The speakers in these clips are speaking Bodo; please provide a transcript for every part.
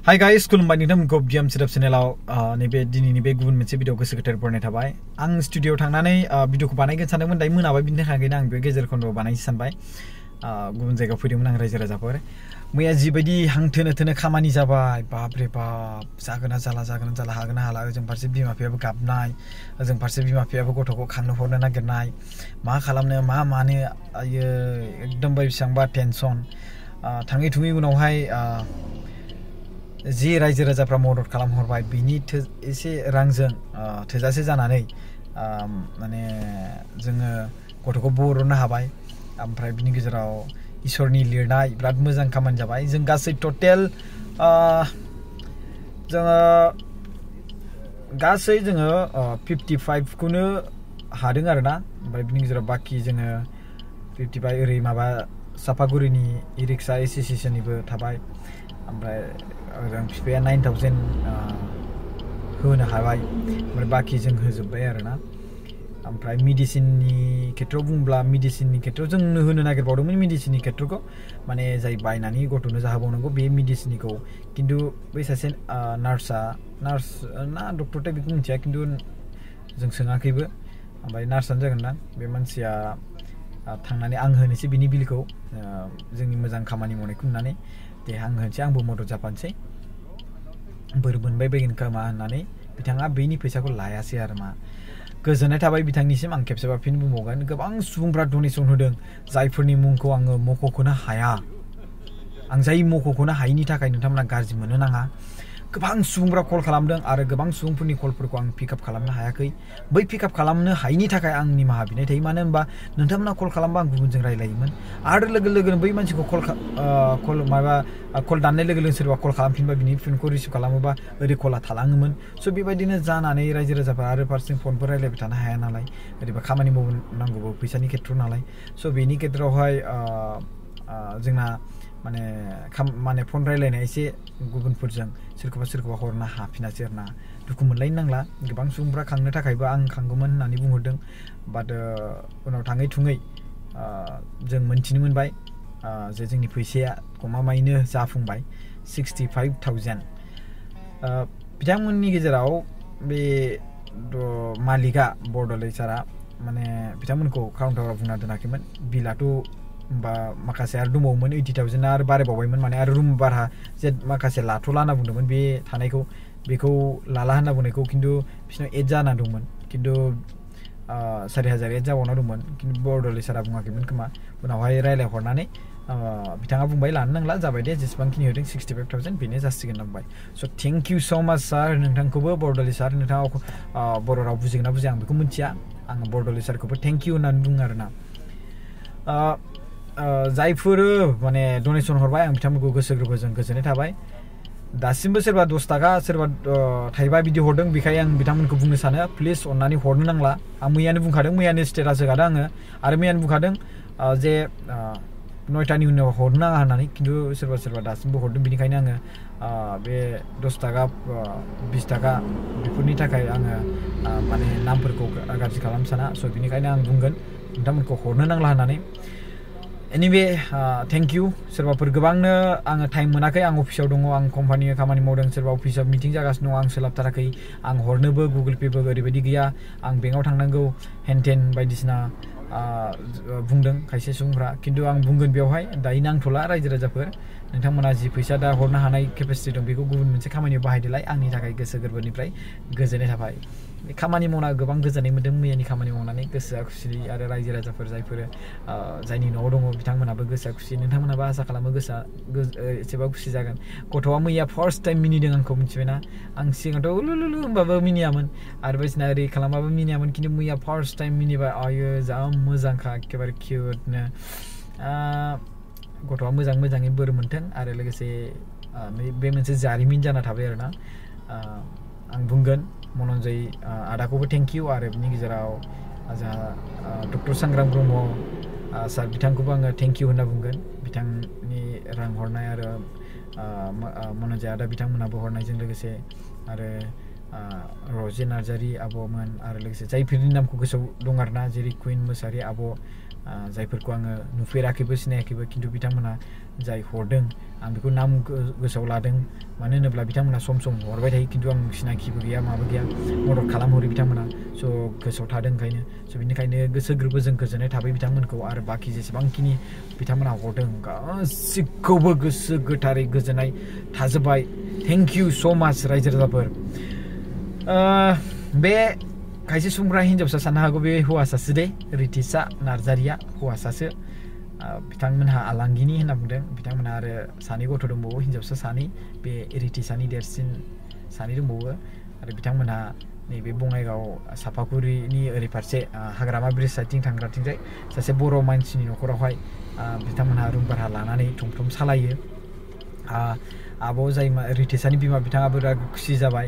Hi guys, खुलुमबाय नोंथांमोनखौ बियाम सेटआप चेनेलाव नैबे दिनैनि बे गुबुन मोनसे भिडिअ गोसो गोथार बरायनाय थाबाय। आं स्टुडिअ थांनानै भिडिअखौ बानायगोन सानदोंमोन दायो मोनाबाय बिनि थाखायनो आं बे गेजेर खन्द'आव बानायनो सानबाय। गुबुन जायगायाव फैदोंमोन आं रायजो राजाफोर। मैया जिबायदि हांथोनो थोनो खामानि जाबाय बाबरे बाब जागोना जाला हागोना हाला ओजों फारसे बिमा बिफायाबो गाबनाय ओजों फारसे बिमा बिफायाबो गथ'खौ खांनो हरनो नागिरनाय मा खालामनो मा मानो आयो एकदम बेसेबांबा टेनसन थाङै थुङै उनावहाय जि रायजो राजाफ्रा मदद खालामहरबाय बिनि एसे रांजों थोजासे जानानै माने जोङो गथ'खौ बरननो हाबाय ओमफ्राय बिनि गेजेराव इसोरनि लिरनाय बिराद मोजां खामानि जाबाय जों गासै टटेल जोङो 55 खौनो हादों आरोना ओमफ्राय बिनि गेजेराव बाकी जोङो 55 ओरै माबा सापागुरिनि इ-रिक्सा एसोसिएशननिबो थाबाय ओमफ्राय जों बिफाया 9000 होनो हाबाय ओमफ्राय बाकी जों होजोब्बाय आरोना ओमफ्राय मेडिसिननि खेथ्रआव बुंब्ला मेडिसिननि खेथ्रआव जोंनो होनो नागिरबावदोंमोन मेडिसिननि खेथ्रखौ माने जाय बायनानै गथ'नो जाहोबावनांगौ बे मेडिसिननिखौ खिन्थु बै सासे नार्स ना डक्टरथाय बेखौ मिथिया खिन्थु जों सोङाखैबो ओमफ्राय नार्सआनो जागोन ना बे मानसिया थांनानै आं होनोसै बिनि बिलखौ जोंनि मोजां खामानि मावनायखौ नुनानै दे आं होनोसै आंबो मदद जाफानोसै बोर मोनबाय बायगोन खोमा होननानै बिथाङा बेनि फैसाखौ लायासै आरो मा गोजोननाय थाबाय बिथांनिसिम आं खेबसेबा फिन बुंबावगोन गोबां सुबुंफ्रा डनेसन होदों जायफोरनि मुंखौ आङो मख'ख'नो हाया आं जाय मख'ख'नो हायिनि थाखाय नोंथांमोना गाज्रि मोननो नाङा गोबां सुबुंफ्रा कल खालामदों आरो गोबां सुबुंफोरनि कलफोरखौ आं पिकआप खालामनो हायाखै बै पिकआप खालामनो हायिनि थाखाय आं निमाहा बिनाय थायो मानो होनबा नोंथांमोना कल खालामबा आं गुबुनजों रायलायोमोन आरो लोगो लोगोनो बै मानसिखौ कल दाननाय लोगो लोगो सोरबा कल खालामफिनबा बिनि फनखौ रिसिभ खालामोबा ओरै कला थालाङोमोन स' बेबायदिनो जानानै रायजो राजाफ्रा आरो फारसेथिं फनफोर रायलायबाय थानो हाया नालाय ओरैबा खामानि मावनांगौबो फैसानि खेथ्र' नालाय स' बेनि खेथ्रआवहाय जोंना माने फन रायलायनाया एसे गुबुनफोरजों सोरखौबा हरनो हाफिनासै आरोना दुखु मोनलायनो नांला गोबां सुबुंफ्रा खांनो थाखायबो आं खांगौमोन होननानै बुंहरदों बाट उनाव थाङै थुङै जों मोनथिनो मोनबाय जे जोंनि फैसाया गमामायैनो जाफुंबाय 65,000 बिथांमोननि गेजेराव बे मालिकआ बरदलै सारा माने बिथांमोनखौ काउन्टाराव बुंना दोनाखैमोन बिलाथ' बा माखासे आरो दंबावोमोन 80,000 आरो बारायबावबायमोन माने आरो रुम भारा जे माखासे लाथ'ला होनना बुंदोंमोन बे थानायखौ बेखौ लाला होनना बुंनायखौ खिन्थु बिसोरनाव एड जाना दंमोन खिन्थु 4,000 एड जाबावना दंमोन खिन्थु बरदलै सारा बुङाखैमोन खोमा उनावहाय रायलायहरनानै बिथाङा बुंबाय लानो नांला जाबाय दे जेसेबांखिनि होदों 65,000 बेनो जासिगोन होनबाय स' थेंक इउ स' माच सार नोंथांखौबो बरदलै सार नोंथाङा बर' राव बुजिगोन ना बुजिया आं बेखौ मिथिया आं बरदलै सारखौबो थेंक इउ होननानै बुङो आरोना जायफोर माने डनेसन हरबाय आं बिथांमोनखौ गोसो गोरबोजों गोजोननाय थाबाय दासिमबो सोरबा 10 थाखा सोरबा 5 बिदि हरदों बेखाय आं बिथांमोनखौ बुंनो सानो प्लिज अननानै हरनो नांला आं मैयानो बुंखादों मैयानो स्टेटास होखादों आङो आरो मैयानो बुंखादों जे 9टानि उनाव हरनो नाङा होननानै खिन्थु सोरबा दासिमबो हरदों बेनिखायनो आङो बे 10 थाखा 20 थाखा बेफोरनि थाखाय आङो माने नामफोरखौ गाज्रि खालामनो साना स' बेनिखायनो आं बुंगोन नोंथांमोनखौ हरनो नांला होननानै एनिवे थेंक इउ सोरबाफोर गोबांनो आङो टाइम मोनाखै आं अफिसाव दङ आं कम्पानियाव खामानि मावदों सोरबा अफिसाव मिटिं जागासिनो दङ आं सोलाबथाराखै आं हरनोबो गुगोल पेबो ओरैबायदि गैया आं बेंकआव थांनांगौ हेनटेन बायदिसिना बुंदों खायसे सुबुंफ्रा खिन्थु आं बुंगोन बेवहाय दायो नांथ'ला रायजो राजाफोर नोंथांमोना जि फैसा दा हरनो हानाय केपासिटि दं बेखौ गुबुन मोनसे खामानियाव बाहायदोलाय आंनि थाखाय गोसो गोरबोनिफ्राय गोजोननाय थाबाय खामानि मावना गोबां गोजोननाय मोन्दों मैयानि खामानि मावनानै गोसोआ खुसि आरो रायजो राजाफोर जायफोर जायनि न'आव दङ बिथांमोनाबो गोसोआ खुसि नोंथांमोनाबो आसा खालामो गोसोआ एसेबाबो खुसि जागोन गथ'आ मैया फार्स्ट टाइम मिनिदों आंखौ मिथिबायना आं सिगांथ' उलुलुलु होनबाबो मिनियामोन आरो बायदिसिना ओरै खालामबाबो मिनियामोन खिन्थु मैया फार्स्ट टाइम मिनिबाय आयो जा मोजांखा एखेबारे किउटनो गथ'आ मोजाङै बोर मोन्थों आरो लोगोसे बे मोनसे जारिमिन जाना थाबाय आरोना आं बुंगोन मनन्जय आदाखौबो थेंक इउ आरो बिनि गेजेराव जोंहा डक्टर सांग्रां ब्रह्म सार बिथांखौबो आङो थेंक इउ होनना बुंगोन बिथांनि रां हरनाय आरो मनन्जय आदा बिथांमोनाबो हरनायजों लोगोसे आरो रजे नार्जारी आब'मोन आरो लोगोसे जायफोरनि नामखौ गोसोआव दं आरोना जेरै कुइन मोसाहारि आब' जायफोरखौ आङो नुफेराखैबो सिनायाखैबो खिन्थु बिथांमोना जाय हरदों आं बेखौ नाम गोसोआव लादों मानो होनोब्ला बिथांमोना सम हरबाय थायो खिन्थु आं सिनाखिबो गैया माबो गैया मदद खालामहरो बिथांमोना स' गोसोआव थादों ओंखायनो स' बिनिखायनो गोसो गोरबोजों गोजोननाय थाबाय बिथांमोनखौ आरो बाखि जेसेबांखिनि बिथांमोना हरदों गासिखौबो गोसो गोथारै गोजोननाय थाजोब्बाय थेंक इउ स' माच रायजो राजाफोर बे खायसे सुबुंफ्रा हिन्जावसा साननो हागौ बे हौवासासो दे रितिसा नार्जारिया हौवासासो बिथांमोनहा आलांगिनि होनना बुंदों बिथांमोनहा आरो सानै गथ' दंबावो हिन्जावसा सानै बे रितिसानि देरसिन सानै दंबावो आरो बिथांमोनहा नैबे बङाइगाव सापागुरिनि ओरै फारसे हाग्रामा ब्रिज साइडथिं थांग्राथिंजाय सासे बर' मानसिनि न'खरावहाय बिथांमोनहा रुम भारा लानानै थम थम सालायो आब' जाय रितिसानि बिमा बिथाङाबो बिराद खुसि जाबाय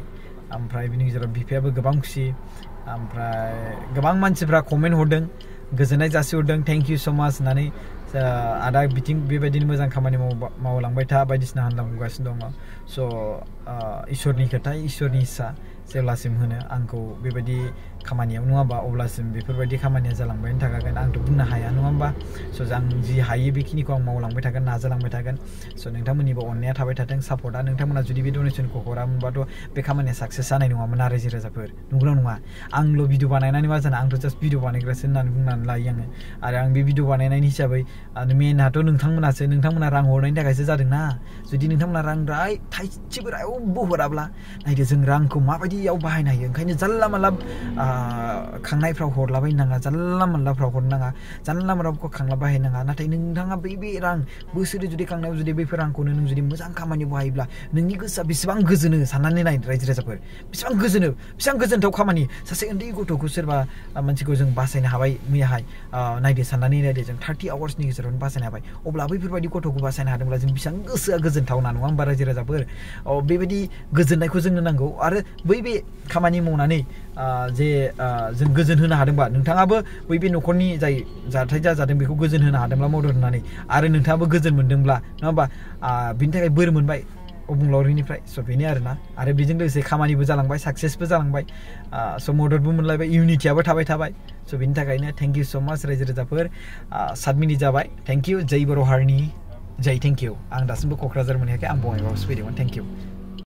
ओमफ्राय बिनि गेजेराव बिफायाबो गोबां खुसि ओमफ्राय गोबां मानसिफ्रा कमेन्ट हरदों गोजोननाय जासिहरदों थेंक इउ स' माच होननानै आदा बिथिं बेबायदिनो मोजां खामानि मावलांबाय था बायदिसिना होनना बुंगासिनो दङ स' इसोरनि खोथा इसोरनि इस्सा जेब्लासिम होनो आंखौ बेबायदि खामानियाव नङाबा अब्लासिम बेफोरबायदि खामानिया जालांबायनो थाखागोन आंथ' बुंनो हाया नङा होमबा स' आं जि हायो बेखिनिखौ आं मावलांबाय थागोन नाजालांबाय थागोन स' नोंथांमोननिबो अननाया थाबाय थाथों सापर्टआ नोंथांमोना जुदि बे डनेसनखौ हरामोनबाथ' बे खामानिया साक्सेस जानाय नङामोन आरो रायजो राजाफोर नंगौना नङा आंल' भिडिअ बानायनानै मा जानो आंथ' जास्ट भिडिअ बानायग्रासो होननानै बुंनानै लायो आङो आरो आं बे भिडिअ बानायनायनि हिसाबै मेनआथ' नोंथांमोना रां हरनायनि थाखायसो जादोंना जुदि नोंथांमोना रां थाइसेबो रावबो हराब्ला नायदो जों रांखौ माबायदियाव बाहायनो हायो ओंखायनो जानला मानला खांनायफ्राव हरलाबायनो नाङा जानला मानलाफ्राव हरनो नाङा जानला मानलाखौ खांला बाहायनो नाङा नाथाय नोंथाङा बे रां बोसोरै जुदि खांनायाव जुदि बैफोर रांखौनो नों जुदि मोजां खामानियाव बाहायोब्ला नोंनि गोसोआ बेसेबां गोजोनो साननानै नाय रायजो राजाफोर बेसेबां गोजोनथाव खामानि सासे उन्दै गथ'खौ सोरबा मानसिखौ जों बासायनो हाबाय मैयाहाय साननानै नायदो जों 30 आवार्सनि गेजेरावनो बासायनो हाबाय अब्ला बैफोरबायदि गथ'खौ बासायनो हादोंब्ला जों बेसेबां गोसोआ गोजोनथावना नङा होमबा रायजो राजाफोर बेबायदि गोजोननायखौ जोंनो नांगौ आरो बे खामानि मावनानै जे जों गोजोन होनो हादोंबा नोंथाङाबो बे न'खरनि जाय जाथाय जादों बेखौ गोजोन होनो हादोंब्ला मदद होनानै आरो नोंथाङाबो गोजोन मोनदोंब्ला नङा होमबा बिनि थाखाय बोर मोनबाय अबुंलावरिनिफ्राय स' बेनो आरोना आरो बेजों लोगोसे खामानिबो जालांबाय साक्सेसबो जालांबाय स' मददबो मोनलायबाय इउनिटियाबो थाबाय स' बेनि थाखायनो थेंक इउ स' माच रायजो राजाफोर 7 मिनिट जाबाय थेंक इउ जय बर' हारिनि जय थेंक इउ आं दासिमबो क'क्राझार मोनहैयाखै आं बङाइगावआवसो फैदोंमोन थेंक इउ